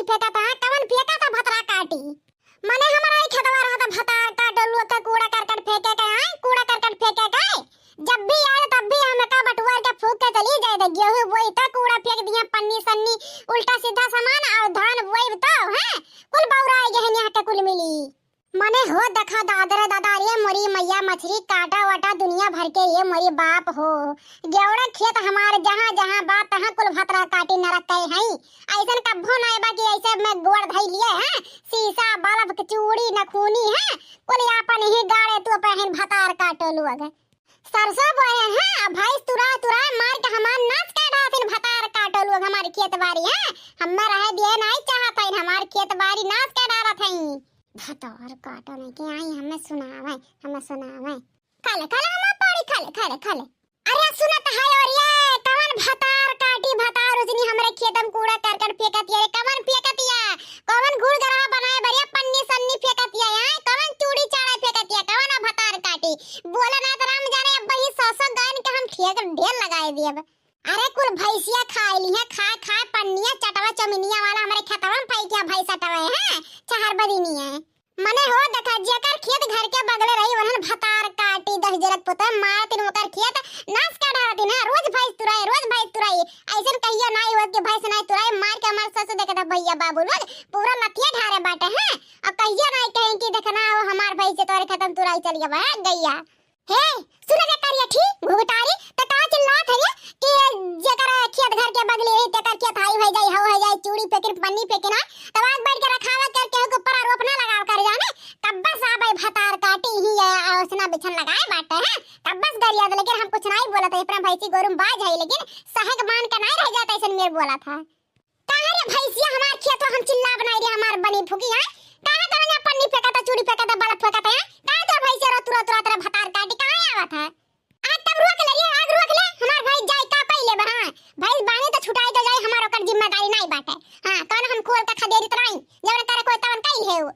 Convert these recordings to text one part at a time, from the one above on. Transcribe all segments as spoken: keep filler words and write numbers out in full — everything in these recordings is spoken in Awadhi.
फेंकत है, कवन फेंकत है भतरा काटी? मने हमरा ही खेतवा रहत भतार काटो लोग के कूड़ा करकट फेंके के, आए कूड़ा करकट फेंके के। जब भी आए तब भी हमका बटुआर के फूंक के चली जाए दे। गेहूं बोई तो कूड़ा फेंक दिया, पन्नी सन्नी उल्टा सीधा सामान, और धान बोई तो, हैं, कुल बौराए गए यहाँ के कुल मिली। मने हो देखा दादरे दादा रे मोरी मैया मछरी काटा वाटा दुनिया भर के रे मोरी बाप हो। गेवड़ा खेत हमार जहाँ जहाँ बा तहाँ कुल भतरा काटी नरक कहे हैं। ऐसन कब्बो नाय बा कि ऐसे में गोड़ धई लिए हैं। सीसा, बल्ब, चूड़ी, नखूनी है, कुल आपन ही गाड़े तू पहन भतार काटो लोग। सरसों बोए हैं, अब भैंस तुराए तुराए मार के हमार नाश कर डालत हैं भतार काटो लोग हमार खेत बारी है। हमें रहे दिए नाय चाहत हैं, हमार खेत बारी नाश कर डालत हैं। भतार काटो नहीं के आई हमें सुनावे, हमें सुनावे। खाले, खाले हमार पाड़ी, खाले, खाले, खाले। अरे सुनत है और ये कवन भतार काटी भतार उजनी हमरे खेतम कूड़ा करकट फेंकत ये रे, कवन फेंकत या? कवन गुड़ गरवा बनाए बरिया पन्नी सन्नी फेंकत या, हैं? कवन चूड़ी चाड़ा फेंकत या, कवन भतार काटी? बोला ना तो राम जाने अब वही सौ सौ गायन के हम ठेक ढेर लगाए दियब। अरे कुल भैंसिया खाए ली है, खाए खाए पन्निया चटवा चमिनिया वाला हमरे खेतवा में पैकिया भैंस अटवे हैं, चार बदिनिया। मने हो देखा, जेकर खेत घर के बगले रही, वनन भतार काटी दस जरक पुतरा मारतिन, ओकर खेत नाश कर डालतिन है। रोज भैंस तुराई, रोज भैंस तुराई। ऐसन कहिया नाई होत कि भैंस नाई तुराई, मार के हमार ससुर देखे था भैया बाबू लोग पूरा लतिया ढारे बाटे हैं। और कहिया नाई कहें कि देखना वो हमार भैंस से तोरे खत्म तुराई चल गया है गैया। हे, सुन रे करियठी, घुघटारी, त का चिल्लात है ये कि जेकर खेत घर के बगले रही, तेकर खेत हाई हो जाई, हौ हो जाई, चूड़ी फेंकिन, पन्नी फेंकिन, हाँ? तब आज बैठ के रखावा कर, केहू के ऊपर आरोप ना लगाव कर जाने। तब बस आबे भतार काटी ही ये, आ, ओसना बिछन लगाए बाटे हैं। तब बस गरिया दे, लेकिन हम कुछ नाई बोलत है, अपना भैंसी गोरू में बाज है, लेकिन सहक मान के नाई रह जाता, ऐसन मेर बोलत है। काहे रे भैंसिया, हमार खेत हो, हम चिल्ला बनाई रे, हमार बनी फूकी है। काहे तोरे यहाँ पन्नी फेंकत है, चूड़ी फेंकत है, बल्ब फेंकत है? काहे तोर भैंसिया रोत रोत रोत रे भतार काटी, काहे आवत है? आज तब रोक ले रे, आज रोक ले, हमार भैंस जाए का पहले बा, हाँ। भैंस बानी तो छुटाई तो जाए, हमार ओकर जिम्मेदारी नहीं बाटे। हाँ, कौन हम खोल के खदेरी तो नहीं, जवन करे कोई तवन कही है वो।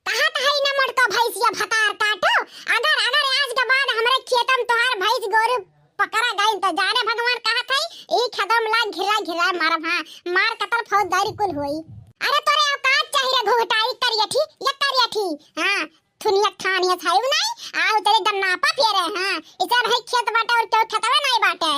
कहाँ तो है ना मोटका भैंसिया भतार काटो। अगर, अगर आज के बाद हमरे खेतम तोहार भैंस गोरू पकड़ा गई तो जाने भगवान कहा था, ई खेतम ला घिरा घिरा मारब, हाँ, मार कतल फौजदारी कुल होई। अरे तोरे औकात चाहिए घुघटाई करियठी, ये करियठी, हाँ, थुनिया ठानिया छाई नहीं, आओ तेरे गन्नापा फेरे, हाँ, इसे नहीं खेत बाटे और क्यों खेतवे नहीं बाटे।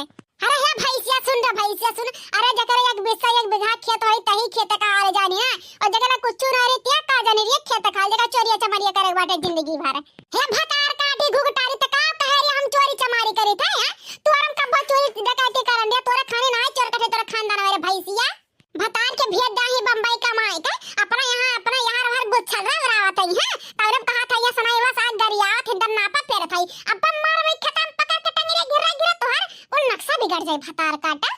अरे हे भैंसिया सुन रे भैंसिया सुन, अरे जकरे एक बिस्सा एक बीघा खेत होई तही खेत का हाल जानी है, और जकरे कुछ ना रे त्या का जानी रे खेत का हाल, जकरे चोरिया चमारिया करे बाटे जिंदगी भर। हे भतार काटी घुघटारी त का कहे रे हम चोरी चमारी करी थे हैं? तू और हम कब्बो चोरी डकैती करन रे, तोरे खाने ना चोर कटे तोरे खानदान वाले भैंसिया। भतार के भेज डाही बम्बई कमाए के, अपना यहाँ, अपना यहाँ रहर गुच्छा घबरावत है हैं? तौरे कहा था ये सुनाई बस आज गरियावत है, दन्नापा पेरत है। अब बम मार वही खतम पकड़ के टंगरे गिरा गिरा तोहर कुल नक्शा बिगड़ जाए भतार काटा।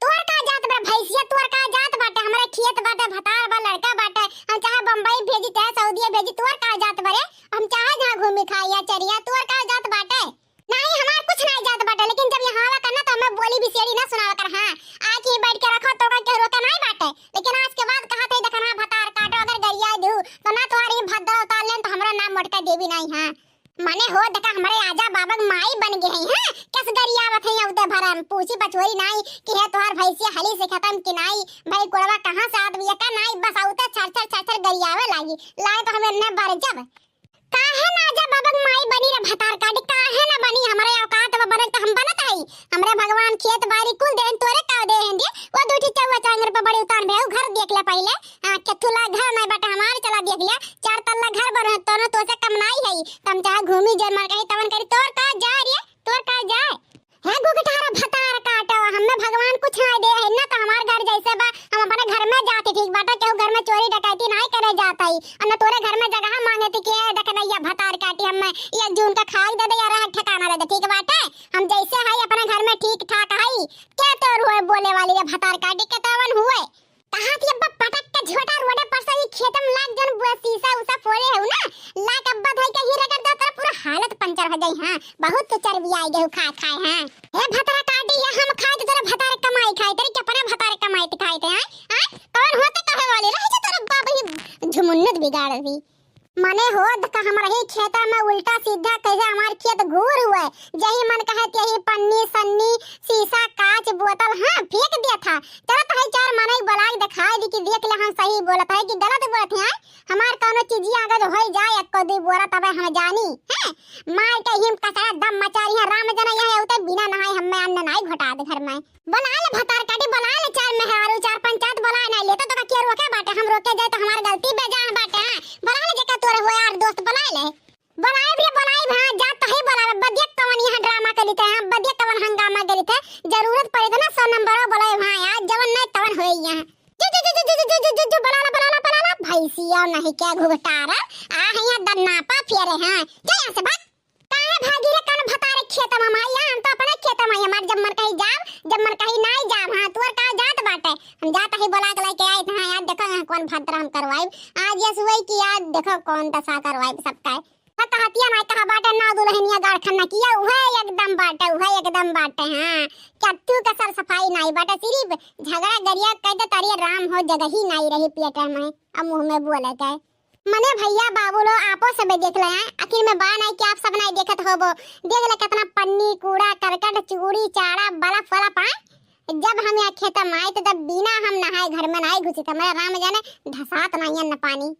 तोर का जात बरे भैंसिया, तोर का जात बाटे? हमरे खेत बाटे, भतार बा, लड़का बाटे, हम चाहे बम्बई भेजी, चाहे सऊदिया भेजी, तोर का जात बरे? हम चाहे जहाँ घूमी खाई या चरिया, तोर का जात बाटे? नहीं, हमार कुछ नहीं जात बाटे, लेकिन जब यहाँ आवा करना तो हमें बोली बिसेड़ी ना सुनावा कर। हाँ, आज ही बैठ के रखो तो का केहू रोके नहीं बाटे, लेकिन आज के बाद कहा थे देखना भतार काटो अगर गरिया दू तो ना तुम्हारी भद्रा उतार लेन तो हमरा नाम मोटका देवी नहीं। हाँ, मने हो देखा हमरे आजा बाबा के माई बन गए हैं, हाँ? कस गरियावत है उदे भरम, पूछी बचोरी नाई कि है तोहार भैंसिया हली से खत्म कि नाई, भाई कुड़वा कहाँ से आदमी का नाई, बस आउते छर छर छर छर गरियावे लागी, लाए तो हमें न बर जब। काहे ना आजा बाबा के माई बनी रे भतार काटी, काहे ना बनी, हमरे औकात में बनल तो हम बनत हई, हमरे भगवान खेत बारी कुल देन तोरे का दे हैं दे, वो दूठी चौवा चांगर पे बड़ी उतान भे, घर देख ले पहले, हाँ, के तुला घर नहीं बटे हमारे चला देख लिया, चार तल्ला घर बने तोनो तो से कम नाई है, तम चाहे घूमी जन मन कहीं तवन करी, तोर का जाए रे, तोर का जाए? हे गुगटारा भतार काटो, हमें भगवान कुछ ना दे है ना, तो हमार घर जैसे बा, हम अपने घर में जाते ठीक बाटे, केहू घर में चोरी डकैती नहीं करे जाता ही, और न तोरे घर में जगह मांगे थी कि ए डकनैया भतार काटी, हमें एक जून का खाई दे दे या रह ठिकाना दे दे, ठीक बाटे, हम जैसे है अपने घर में ठीक ठाक है, क्या तोर हुए बोले वाली रे भतार काटी के तवन हुए? कहा थी अब्बा पटक के झोटा रोडे पर से ही खेतम लाग जन बुआ सीसा उसा फोड़े हऊ ना, लाग अब्बा धई के ही रगड़ दे, तेरा पूरा हालत पंचर हो जाई। हाँ, बहुत तो चर्बी आई गई खा खाए। हाँ, हे भतरा काटी, ये हम खाए तो तेरा भतारे कमाई खाए, तेरे के अपने भतारे कमाई ते खाए थे। हाँ, हाँ, कौन होते कहे वाले रहे जो तेरा बाप ही झुमुन्नत बिगाड़ दी। मने हो देखा हमरा ही खेता में उल्टा सीधा कैसे हमार खेत घूर हुए, जही मन कहे तही पन्नी सन्नी सीसा कांच बोतल, हाँ, फेंक दिया था। चलो तो चार मनई बोलाइ देखाइ दी कि देख ले हम सही बोलत है कि गलत बोलत है। हमार कौनो चीजिया अगर होइ जाए एक्को दुइ बोरा तबे हम जानी। हैं? मार के हिम कचरा दम मचा रही है। राम जाने यहाँ उते बिना नहाए हमें अन्न नाई घोटा दे घर में। बोलाइ ले भतार काटी, बोलाइ ले चार मेहरारू, चार पंचायत बोलाइ नाई लेते तो का के रोके बाटे? हम रोके जाए तो हमार गलती बेजा बाटे। हाँ? बोलाइ ले जेका तोरे हुए यार दोस्त बोलाइ ले। बोलाइब रे, बोलाइब, हाँ, जा तही बोलाइब। बदिया कवन यहाँ ड्रामा करित है, हाँ, बदिया कवन हंगामा करित है। जरूरत पड़ी तो ना सौ नंबर बोलाइब, हाँ यार, जवन नहीं तवन होई यहाँ। जो, जो, जो, बोलाला, बोलाला, बोलाला, भैंसिया नहीं क्या घुघटारा, आ है यहाँ दन्नापा फेरे, हाँ, जा यहाँ से भाग। काहे भागी रे, कौन भतारे खेत में माई, हम तो अपने खेत में, हमार जब मन कही जाब, जब मन कही नाई जाब, हाँ, तोर का जात बाटे, हम जात ही बोला के लेके आए थे, हाँ यार, देखो यहाँ कौन भद्र हम करवाइब, आज यस हुई कि यार देखो कौन दशा करवाइब सबका। हाँ, कहतिया नाई कहा बाटे ना दुल्हनिया गाड़खन ना किया, उहे एकदम बाटे, उहे एकदम बाटे। हाँ, कत्तू का सर सफाई नाई बाटे, सिर्फ झगड़ा गरिया कह दे तारी, राम हो जगह ही नाई रही पेट में, अब मुँह में बोले के। मने भैया बाबू लो आपो सब देख ले हैं, आखिर में बा नाई कि आप सब नाई देखत होबो। देख ले कितना पन्नी, कूड़ा, करकट, चूड़ी, चाड़ा, बलफ, वलफ, हाँ? जब हम यहाँ खेत में आए तो जब बिना हम नहाए घर में नाई घुसी तो हमारा राम जाने धसात नाई अन्न पानी।